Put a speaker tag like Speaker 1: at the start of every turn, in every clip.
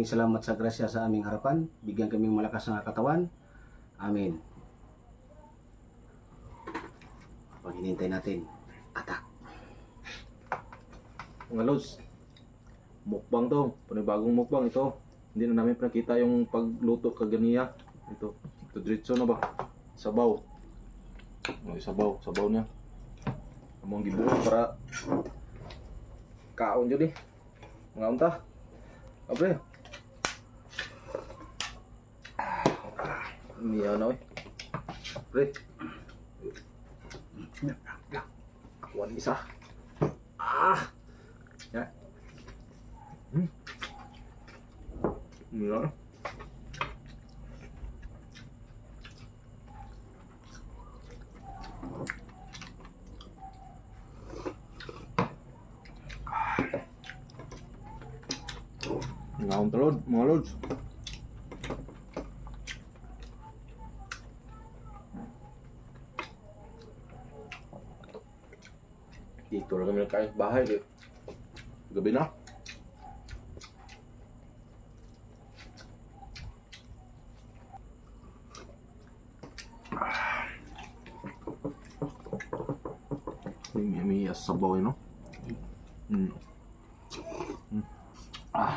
Speaker 1: Maraming salamat sa grasya sa aming harapan. Bigyan kaming malakas na katawan. Amen. Pag hinintay natin, attack.
Speaker 2: Mga lods, mukbang to. Panibagong mukbang ito. Hindi na namin pinakita yung pagluto kaganiya. Ito, ito diretso na ba? Sabaw. Ay, sabaw, sabaw niya. Among gibuo para kaon jud eh. Mga unta. Abre. Niya na eh. Pre. Kuha ni isa. Ah. Ya. Ya. Ngaon talod, mga lods. Dito lang kami nagkain sa bahay. Eh. Gabi na. May sabaw yun, no? Mm. Mm. Ah.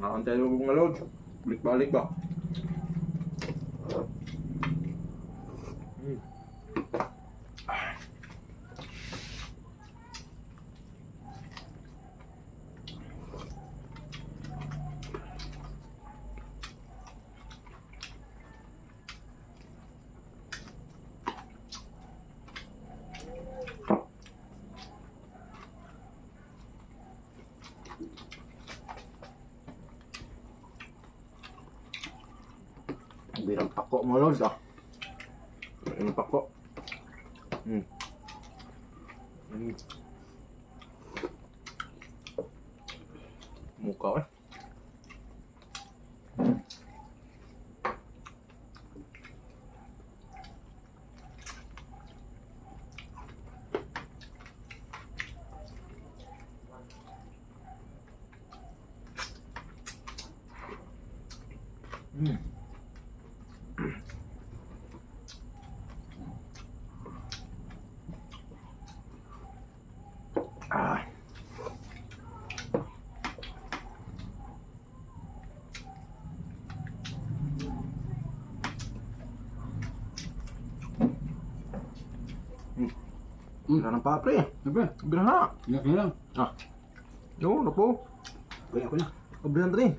Speaker 2: Nakantay mo mga lods. Balik-balik ba? Mm. Birang pako mga lods ah. Yung pako. Mm. Mm. Mukha eh. Mm. Ah. Mm. Wala ng papre.
Speaker 1: Siyempre,
Speaker 2: Bira na.
Speaker 1: ingat nyo lang.
Speaker 2: Ah. Yo, na po.
Speaker 1: Kuya ko na.
Speaker 2: Abrihan rin.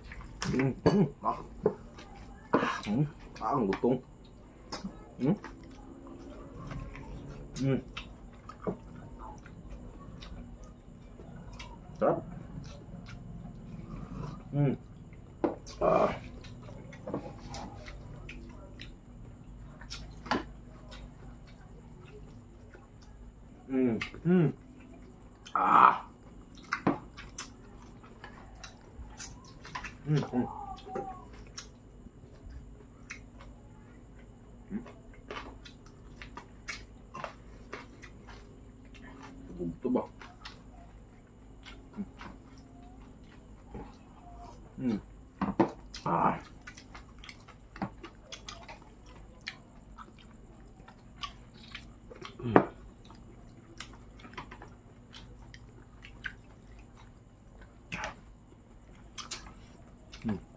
Speaker 2: Mm. Mm. Ah. Ah, mm. Ah, ang gutong. Mm. Mm. Sarap. Mm. Ah. Mm. Mm. Ah. Mm. Mm. Ito ba? Mm. Ah. Mm. Mm.